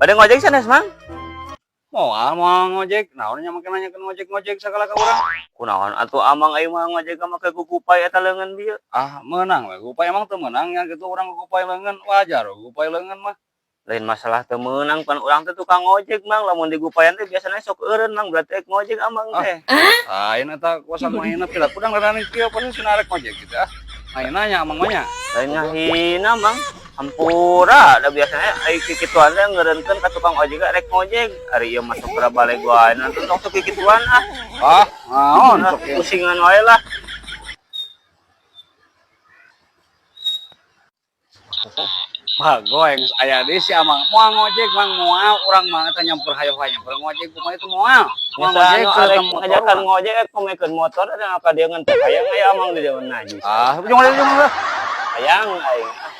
Bade ngojek sanes, Mang? Moal moal ngojek, naon nya make nanyakeun ngojek-ngojek sagala ka urang. Kunaon atuh Amang, aing mah ngojek make gugupay eta leungeun bieu. Ah, meunang we gugupay, emang teu meunang nya gitu urang gugupay leungeun, wajar gugupay leungeun mah. Lain masalah teu meunang, pan urang teh tukang ngojek, Mang. Lamun digupayan teh biasana sok eureun, Mang, berarti rek ngojek Amang teh. Lain eta kuasa mahina pila kudang rada kieu pasti cenah rek ngojek gitu ah. Mahina nya Amang mah nya. Lain ngahina, Mang. Hampura, da biasanya ai kikituan teh ngeureunkeun ka tukang ojek rek ngojek. Ari ieu masuk ke balik wae nanti tong sok kikituan ah. Ah, naon Ah, sok ieu. Pusingan wae lah. Bagoy geus aya deui si Amang. Moal ngojek, Mang, moal urang mah eta nyamper hayo hayo nyamper ngojek kumaha itu moal. Moal Masa ngojek anu ke arek motor ngajakan urang. Ngojek komekeun motor ada ka dia ngan teu hayang aya Amang di jaman najis. Ah, ujung ujung ujung. Hayang aing.